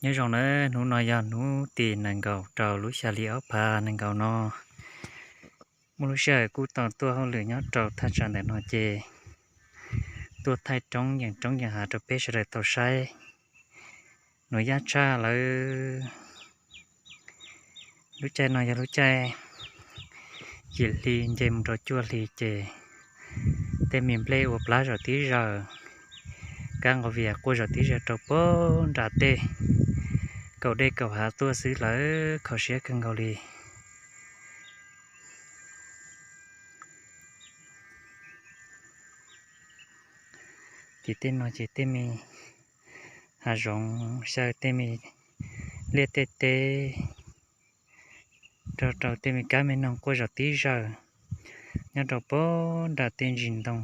Nyob zoo nawb, hnub no yog hnub tim nees nkaum rau lub xya hli ob phav nees nkaum no. Muaj lub sij hawm kuj tau tuaj hauj lwm nyob rau thaj tsam ntawm no ces tuaj thaij roob yeem roob yeem hav rau peb sawv daws tau saib. Nuv yaj tshaj lawm. Lub caij no yog lub caij yim hli nce mus rau cuaj hli ces tej me nplej ua plab zom tib zaws, kab nqos vias quaj zom tib zaws rau puag nram tej, kaum dej kaum hav tuaj xwb lawm, kho siab kawg nkaus li. Ces tej no ces tej me hav zoov xyaw tej me liaj tej teb, nrog rau tej me kab me noog quaj zom tib zaws nyob rau puag nram tej ntsis ntoo.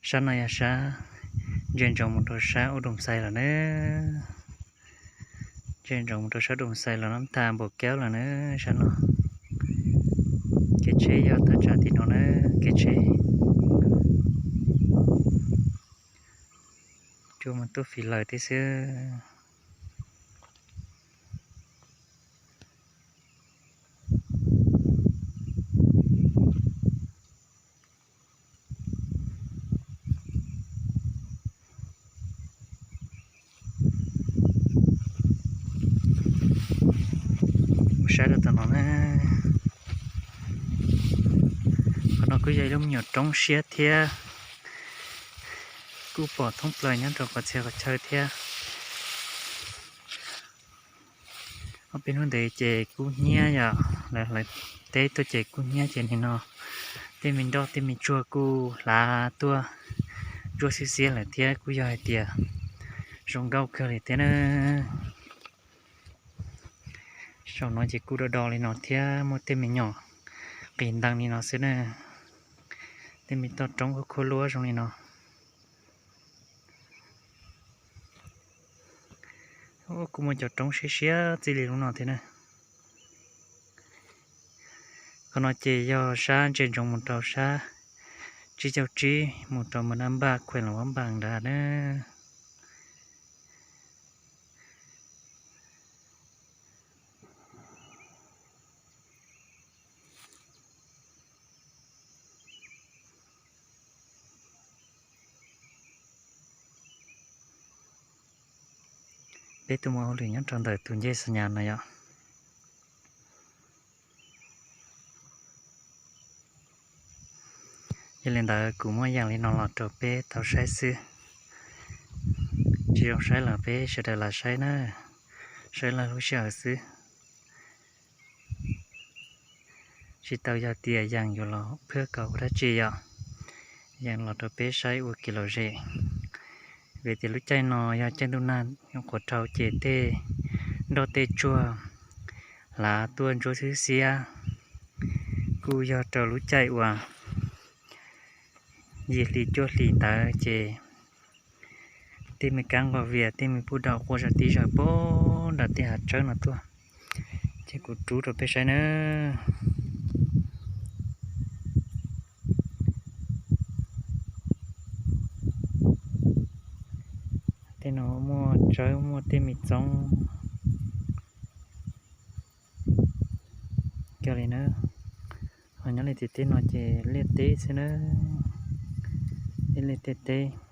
Sab no yog sab ntsia ntsoov mus rau sab ub Doo Xais lawm na. Ntsia ntsoov mus rau sab Doo Xais los no tha npaum kiab lawm na. Sab no kev tsheb yog thaj tsam tim no na, kev tsheb tsuas mus tuaj fis lawm thiab xwb. Mus saib rau tom no na. Qhov no kuj yog ib lub me nyuam roob siab thiab, kuj pom thoob plaws nyob rau qhov txhia qhov chaw thiab. Ob peb hnub ntev ces kub hnyiab yom, lawv hlawv teb tuaj ces kub hnyiab ces nim no tej me nroj tej me tsuag kuj hlav tuaj ntsuab xiab xiab lawm thiab, kuj yog hais tias zoo nkauj kawg li thiab na. Saum no ces kuj do do li no thiab, muaj tej me nyuam qis ntees li no xwb na. Tej me toj roob khuab khuab luab zoo li no. Kuj muaj cov roob siab siab txij li lub no thiab na. Qhov no ces yog sab ntsia ntsoov mus rau sab tsib caug tsib mus rau Mos Naj Npaj, khuem Luam Vaj Npas nrad na. Peb tuaj mus hauj lwm nyob rau ntawm tus ncej Xas Nyas no yom. Yog li ntawd kuv muab yees li no los rau peb tau saib xwb. Tsis zoo saib los peb sawv daws lam saib na, saib lawm lub sij hawm xwb. Tsis tau yog tias yees yuav los phwj kom ua dab tsi yom, yees los rau peb saib ua kev lom zem. Vim tias lub caij no yog caij ntuj nag nyuam qhuav dhau ces tej nroj tej tsuag hlav tuaj ntsuab xwb xiab. Kuj yog rau lub caij uas yim hli cuaj hlis ntawd ces tej me kab nqos vias tej me puj dau quaj zom tib zaws puag nram tej hav tsawb no tuaj. Ces kuv rub rau peb saib na. Tej no muaj tsawb muaj tej me txoov kiag li na. Ho nyob li tim teb no ces liaj teb xwb na, tej liaj tej teb.